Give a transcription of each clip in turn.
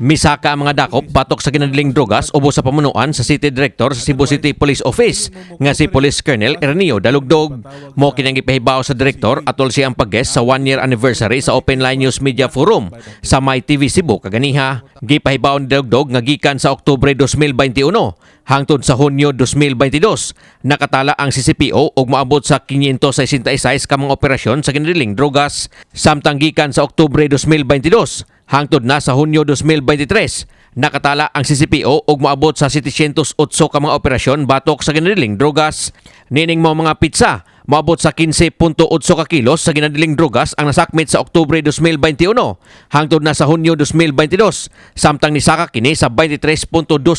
Misaka ang mga dakop batok sa ginadiling drogas ubos sa pamunuan sa City Director sa Cebu City Police Office nga si Police Colonel Ernio Dalugdog. Mao kini ang gipahibaw sa direktor atol siyang pag-guest sa one year anniversary sa Open Line News Media Forum sa My TV Cebu kaganiha. Gipahibaw ni Dalugdog nga gikan sa Oktubre 2021 hangtod sa Hunyo 2022, nakatala ang CCPO og moabot sa 566 ka mga operasyon sa ginadiling drogas. Samtang gikan sa Oktubre 2022 hangtod na sa Hunyo 2023, nakatala ang CCPO og moabot sa 708 ka mga operasyon batok sa ginadiling drogas. Niining mao mga petsa, moabot sa 15.8 ka kilos sa ginadiling drogas ang nasakmit sa Oktubre 2021 hangtod na sa Hunyo 2022, samtang nisaka kini sa 23.2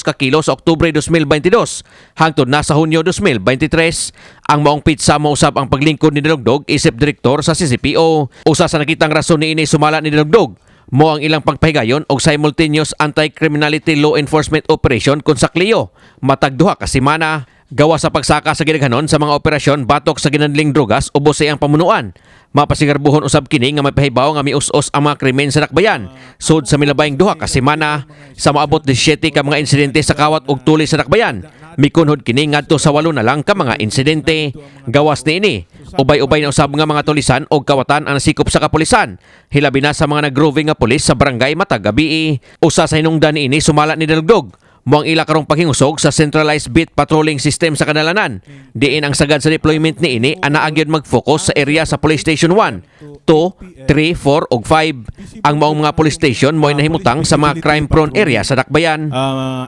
ka kilos sa Oktubre 2022 hangtod na sa Hunyo 2023. Ang maong petsa, mausab ang paglingkod ni Dalugdog isip direktor sa CCPO. Usa sa nakitang rason niini, sumala ni Dalugdog, mao ang ilang pagpahigayon og simultaneous anti-criminality law enforcement operation kon SACLEO matag 2 ka semana. Gawa sa pagsaka sa gidaghanon sa mga operasyon batok sa ginadling drogas ubos sa iyang pamunuan, mapasigarbuhon usab kini nga mapahibaw nga mius-os ang mga krimen sa dakbayan sud sa milabayng 2 ka semana. Sa moabot 17 ka mga insidente sa kawat og tuli sa dakbayan, mikunhod kini ngadto sa 8 na lang ka mga insidente. Gawas niini, ubay-ubay na usab nga mga tulisan og kawatan ang nasikop sa kapulisan, hilabi na sa mga nag-roving nga pulis sa barangay matag gabii. Usa sa hinungdan niini, sumala ni Dalugdog, mao ang ila karong paghingusog sa centralized beat patrolling system sa kadalanan, diin ang sagad sa deployment niini anaa gyud mag-focus sa area sa Police Station 1, 2, 3, 4 ug 5. Ang maong mga police station mo'y nahimutang sa mga crime-prone area sa dakbayan.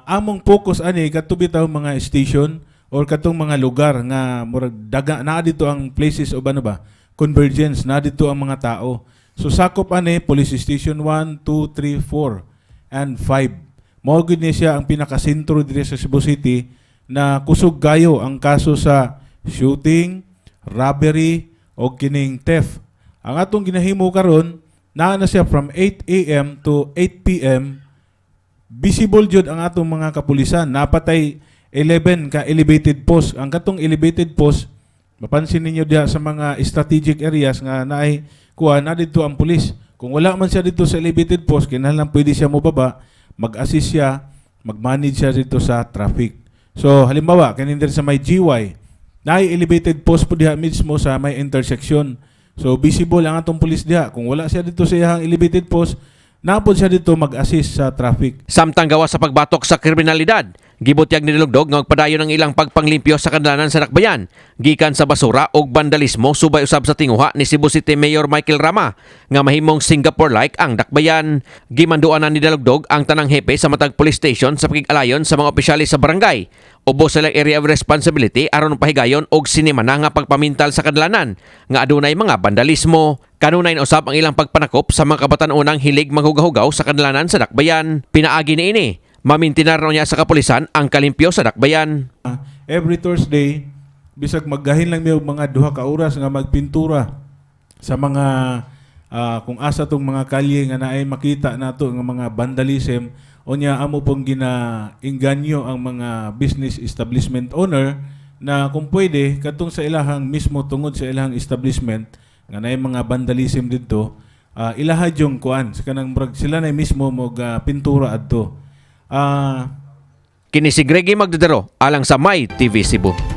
Among focus ani kadto bitaw mga station or katong mga lugar nga murag daga naa dito ang places of ano ba, convergence na dito ang mga tao. So sakop ani Police Station 1, 2, 3, 4 and 5. Mao gyud ni siya ang pinakasentro diri sa Cebu City na kusog kayo ang kaso sa shooting, robbery o kining theft. Ang atong ginahimo karon, naa na siya from 8 a.m. to 8 p.m., visible jud ang atong mga kapulisan. Naa pa tay 11 ka elevated post. Ang katong elevated post, mapansin ninyo diha sa mga strategic areas nga naay kuha na didto ang pulis. Kung wala man siya dito sa elevated post, kinahanglan pwede siya mobaba, mag-assist siya, mag-manage siya dito sa traffic. So halimbawa, kanin diri sa may GY, naay elevated post po diha mismo sa may intersection. So visible ang atong pulis diha. Kung wala siya dito sa iyang elevated post, naa pod siya dito mag-assist sa traffic. Samtang gawas sa pagbatok sa kriminalidad, gibutyag ni Dalugdog nga magpadayon ang ilang pagpanglimpyo sa kadalanan sa dakbayan gikan sa basura ug vandalismo, subay usab sa tinguha ni Cebu City Mayor Michael Rama nga mahimong Singapore-like ang dakbayan. Gimanduan na ni Dalugdog ang tanang hepe sa matag police station sa pakig-alayon sa mga opisyalis sa barangay ubos sa ilang area of responsibility aron pahigayon og sinimana nga pagpamintal sa kadalanan nga adunay mga vandalismo. Kanunay na usab ang ilang pagpanakop sa mga kabatan-unang hilig maghugahugaw sa kadalanan sa dakbayan. Pinaagi niini, mamintinar na niya sa kapulisan ang kalimpyo sa dakbayan. Every Thursday, bisag maggahin lang mi og mga 2 ka oras nga magpintura sa mga kung asa tong mga kalye nga naay makita nato nga mga vandalism. Unya amo pong gina-inganyo ang mga business establishment owner na kung pwede kadtong sa ilahang mismo tungod sa ilahang establishment nga naay mga vandalism didto, ilaha yung kuan sa kanang murag sila na mismo mo pintura adto. Kini si Greggy Magdadaro alang sa My TV Cebu.